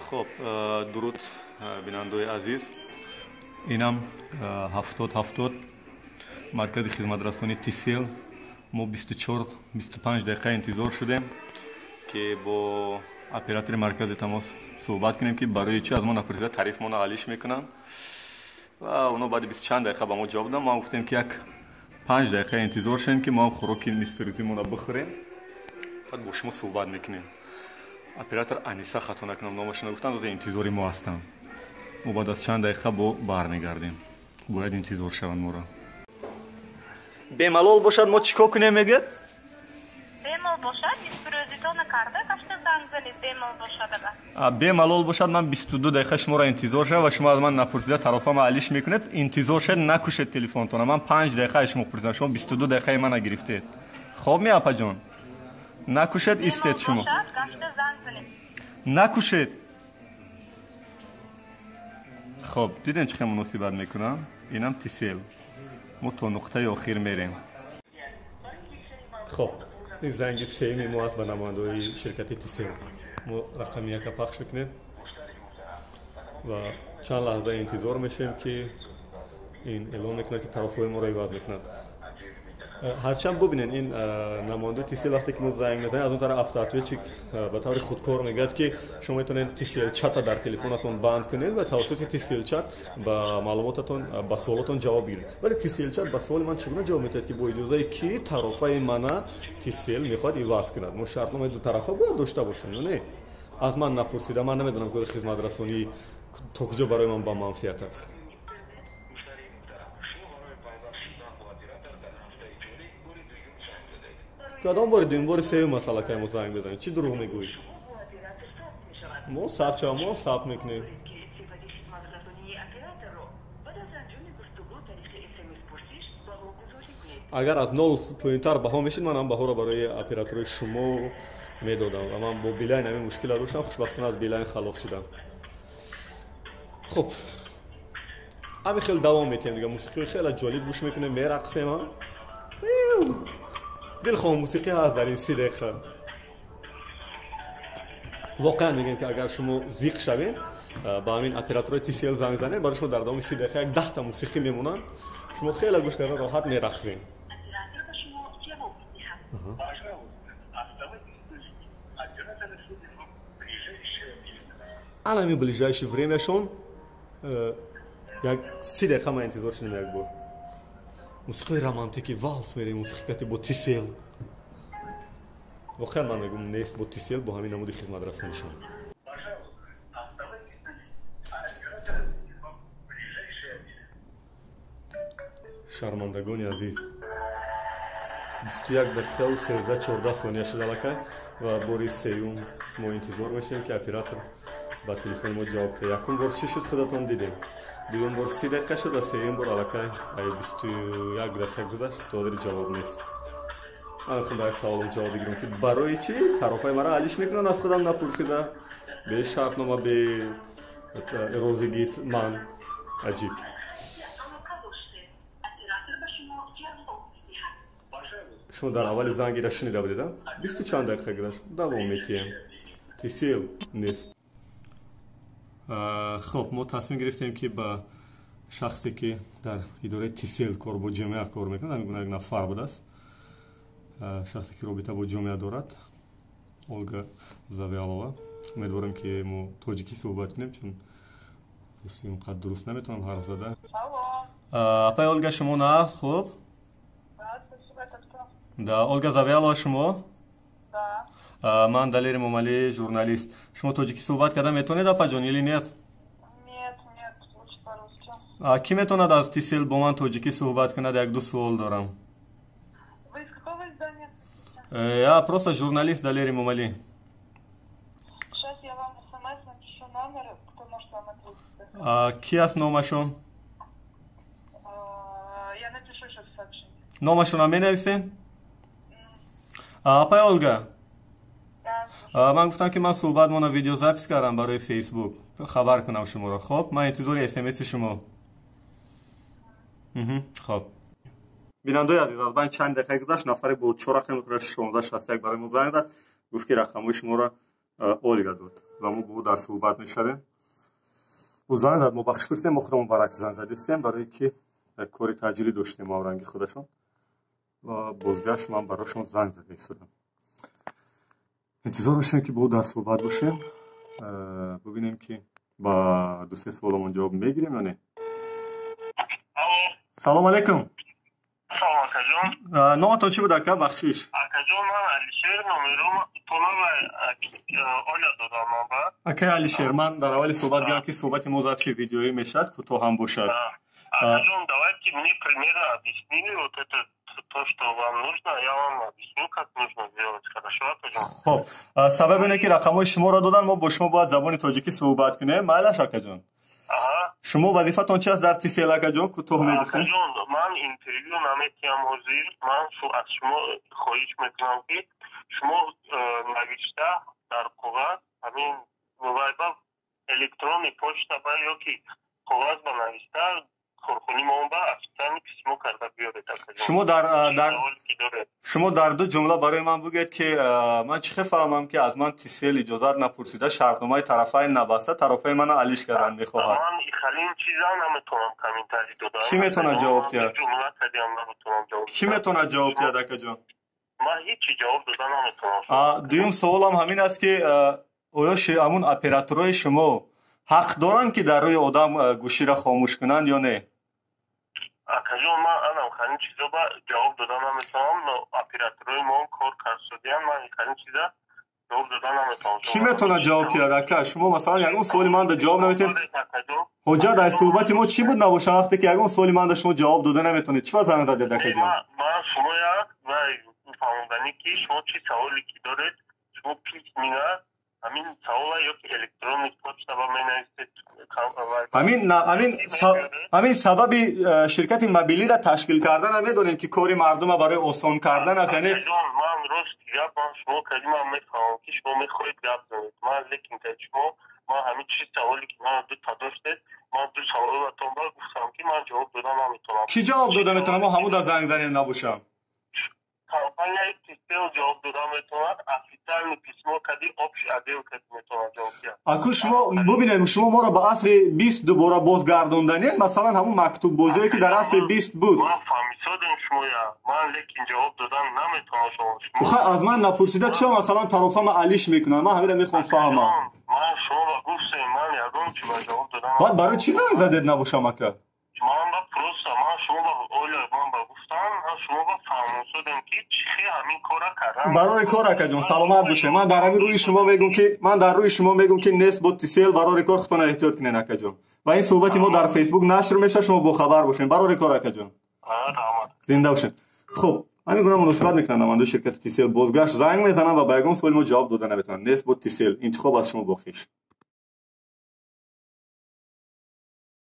Хоб, дуруд, бинандаои азиз. Инам 70 70 маркази хизматрасонии Тисел. Мо 24, 25 дақиқа интизор шудем, ки бо оператори маркази тамос суҳбат кунем, ки барои чӣ аз мо напурсида тарифмонро алиш мекунанд, ва оно баъди бисту чанд дақиқа ба мо ҷавоб доданд. Мо гуфтем, ки як 5 дақиқа интизор шавем, ки мо ҳам хӯроки нисфирӯзимонро бихӯрем, баъд бо шумо суҳбат мекунем. Оператор Аниса, хато накунам, номашонро гуфтанд, интизори мо ҳастанд. Мо баъд аз чанд дақиқа бо бармегардем, бояд интизор шаванд моро. Бемалол бошад, мо чӣ кор кунем, мегӯяд? Бемол бошад, нисфирӯзитона карда гашта занг занед, бемол бошад агар. Бемалол бошад, ман 22 дақиқа шуморо интизор шавам ва шумо аз ман напурсида тарофама алиш мекунед. Интизор шавед, накушед телефонтона. Ман 5 дақиқа аз шумо пурсидам, шумо 22 дақиқаи мана гирифтед. Хоб ми, апаҷон, накушед, истед шумо. Бошад, гашта занг занед. Накушед. Хоб, дидем, чӣ хел муносибат мекунам. Инам Тисел. Мо то нуқтаи охир мерем. Хоб, ин занги сеюми мо аст ба намояндаҳои ширкати Тисел. Мо рақами яка пахш мекунем ва чанд лаҳза интизор мешавем, ки ин эълон мекунад, ки тарофҳои моро иваз мекунад. Ҳарчанд бубинед, ин намояндаи Тисел, вақте ки мо занг мезанем, аз он тараф автоответчик ба таври худкор мегӯяд, ки шумо метавонед Тисел чата дар телефонатон банд кунед ва тавассути Тисел чат ба маълумотатон, ба суолотон ҷавоб бигиред. Вале Тисел чат ба суоли ман чӣ гуна ҷавоб метиҳад, ки бо иҷозаи кӣ тарофаи мана Тисел мехоҳад иваз кунад? Мо шартномаи дутарафа бояд дошта бошем ё не? Аз ман напурсида, ман намедонам, ки хизматрасонӣ то куҷо барои ман ба манфиат аст. Кадом бори дуюм? Бори сеюм масъала кай мо занг мезанем. Чӣ дурӯғ мегӯӣ? Мо сабт шава, мо сабт мекунем. Агар аз нол поинтар баҳо мешид, ман ҳам баҳоро барои операторои шумо медодам. Ва ман бо Билайн ҳамин мушкила доштам, хушбахтона аз Билайн халос шудам. Хуб, ҳамин хел давом метиҳем дига. Мусиқии хеле ҷолиб гӯш мекунем, мерақсем. Дилхоҳ мусиқӣ ҳаст дар ин 30 дақиқа. Воқеан мегӯем, ки агар шумо зиқ шавед, ба ҳамин операторои Тисел занг занед, барои шумо дар давоми 30 дақиқа як даҳта мусиқӣ мемонанд. Шумо хеле гӯш карда роҳат мерақсед. Оператор ба шумо ҷавоб медиҳад. Пожалуйста, оставайтесь на линии. Оператор ответит вам в ближайшее время. Ана ҳамин ближайшее время шон як 30 дақиқа ман интизор шудем. Як бор мусиқии романтики, валс мерем, мусиқикати бо Тисел. Воқеан ман мегӯм, нест бо Тисел, бо ҳамин намуди хизматрасонишон. Пожалуйста, оставайтесь на линии. Оператор ответит вам в ближайшее время. Шармандагони азиз, 21 дақиқау 13, 14 сония шуд аллакай ва бори сеюм мо интизор мешавем, ки оператор ба телефони мо ҷавоб диҳад. Якум бор чӣ шуд, худатон дидем. Дуюм бор 30 дақиқа шуд ва сеюм бор аллакай ай 21 дақиқа гузашт, то ҳозир ҷавоб нест. Ман мехоҳам ба як саволам ҷавоб бигирам, ки барои чӣ тарофаи мара алиш мекунанд аз худам напурсида, бе шартнома, бе розигит ман. Аҷиб. Алоқа доштед. Оператор ба шумо ҷавоб медиҳад. Пожалуйста, Шумо дар аввали зангира шунида будед, а? Бисту чанд дақиқа гузашт, давом метиҳем. Тисел нест. Хоб, мо тасмим гирифтем, ки ба шахсе, ки дар идораи Тисел кор бо ҷомеа кор мекунад, ҳамин гуна як нафар будааст, шахсе, ки робита бо ҷомеа дорад, Олга Завиалова. Умедворам, ки мо тоҷикӣ суҳбат кунем, чун русӣ он қадр дуруст наметавонам ҳарф зада. Алло. Апай Ольга, шумо наст хуб? Да, спасибо. Это кто? Да, Ольга Завиалова шумо? Да. Ман Далери Момалӣ, журналист. Шумо тоҷикӣ суҳбат карда метавонед, апаҷон, или нет? Нет, нет, лучше по-русски. Кӣ метавонад аз Тисел бо ман тоҷикӣ суҳбат кунад? Як ду суол дорам. Вы из какого издания? Я просто журналист, Далери Момалӣ. Сейчас я вам в СМС напишу номер, кто может вам ответить. Кӣ аст номашон? Я напишу сейчас сообщение. Номашонам менависен, апай Олга? Да. Ман гуфтам, ки ман суҳбатмона видеозапись кардам барои Фейсбук, хабар кунам шуморо. Хоб, ман интизори СМСи шумо. Хоб, бинандаои азиз, аз байн чанд дақиқа гузашт, нафаре бо чор рақами 1661 барои мо занг зад, гуфт, ки рақамҳои шуморо Ольга дод ва мо бо ӯ дар суҳбат мешавем. Ӯ занг зад, мо бахшиш пурсем, мо худамон баръакс занг задистем, барое ки як кори таъҷилӣ доштем мавранги худашон ва бозгашт ман барошон занг зада истодам. Интизор мешавем, ки бо ӯ дар суҳбат бошем, бубинем, ки ба ду-се суоломон ҷавоб мегирем ё не. Салом алейкум. Салом, акаҷон. Номатон чӣ буд, ака, бахшиш? Акаҷон, ман Алишер, номером тонава Оля додам ман ба. Акай Алишер, ман дар аввали суҳбат гӯям, ки суҳбати мо записи видеоӣ мешавад, кӯтоҳ ҳам бошад. Акаҷон, давайте мне примерно объяснили вот это то, что вам нужно, я вам объясню, как нужно сделать. Хорошо, акаҷон? Хоб, сабаб ине, ки рақамҳои шуморо додан, мо бо шумо бояд забони тоҷикӣ суҳбат кунем. Майлаш, акаҷон? Шумо вазифатон чи аст дар Тисел, акаҷон, кӯтоҳ мегуфтем? Акаҷон, ман интервю наметиҳам ҳозир. Ман аз шумо хоҳиш мекунам, ки шумо навишта дар коғаз, ҳамин вайба, электронный почта ба ё ки коғаз ба навишта корхони мо ба официальный письмо карда биёред. Шумо дар ду ҷумла барои ман бигӯед, ки ман чӣ хел фаҳмам, ки аз ман Тисел иҷозат напурсида, шартномаи тарафайн набаста, тарафаи мана алиш кардан мехоҳад? Ман халин чиза наметавонам комментарий додан. Кӣ метавонад ҷавоб диҳад? Кӣ метавонад ҷавоб диҳад, акаҷон? Ман ҳечи ҷавоб дода наметавонам. Дуюм суолам ҳамин аст, ки оё ҳамун операторҳои шумо ҳақ доранд, ки дар рӯи одам гӯширо хомӯш кунанд ё не? Акаҷон, ман анам халин чизо ба ҷавоб дода наметавонам, но операторҳои мо кор кардсодиян, ман халин чиза ҷавоб дода наметавонам. Кӣ метавонад ҷавоб диҳад, ака? Шумо, масалан, ягон суоли манда ҷавоб наметавонед. Ҳуҷҷат аз суҳбати мо чӣ буд набошад, вақте ки ягон суоли манда шумо ҷавоб дода наметавонед? Чӣ ба занг задед, акаҷон? Ман шумоя фаҳмоданӣ, ки шумо чӣ саволе ки доред, шумо письменно ҳамин савола ё ки электронный почта ба менависед. Ҳамин сабаби ширкати мобилиро ташкил кардана медонем, ки кори мардума барои осон кардан аст, яъне Ман рости гап, ман шумо калима мефаҳмам, ки шумо мехоҳед гап занед. Ман лекин шумо ман ҳамин чиз саволе ки ман дута доштед, ман ду саволатон ба гуфтам, ки ман ҷавоб дода наметавонам. Кӣ ҷавоб дода метавонам? Мо ҳамуда занг занем набошам. Компанияи Тисел ҷавоб дода метавонад, официальный письмо кади, общий отдел кади метавонад ҷавоб диҳад. Аку, шумо бубинед, шумо моро ба асри 20 дубора бозгардонданед. Масалан, ҳамун мактуббозие, ки дар асри 20 буд. Ман фаҳмисодем шумоя, ман лекин ҷавоб додан наметавонам шумо. Уха, аз ман напурсида чиро, масалан, тарофама алиш мекунанд? Ман ҳамира мехоҳам фаҳмам. Ман шумо ба гуфтем, ман ягон чи ба ҷавоб додан. Баъд барои чӣ занг задед набошам, ака? Ман ба просто ман шумо ба оля ман ба гуфтам, ман шумо ба фаҳмонсодем, ки чӣ хел ҳамин кора кардан. Барори кор, акаҷон, саломат бошед. Ман дар ҳамин рӯи шумо мегӯм, ки ман дар рӯи шумо мегӯм, ки нест бо Тисел. Барори кор, худтона эҳтиёт кунед, акаҷон. Ва ин суҳбати мо дар Фейсбук нашр мешавад, шумо бохабар бошед. Барори кор, акаҷон, зинда бошед. Хуб, ҳамин гуна муносибат мекунанд намояндаи ширкати Тисел. Бозгашт занг мезананд ва ба ягон суоли мо ҷавоб дода наметавонанд. Нест бо Тисел, интихоб аз шумо бо хеш.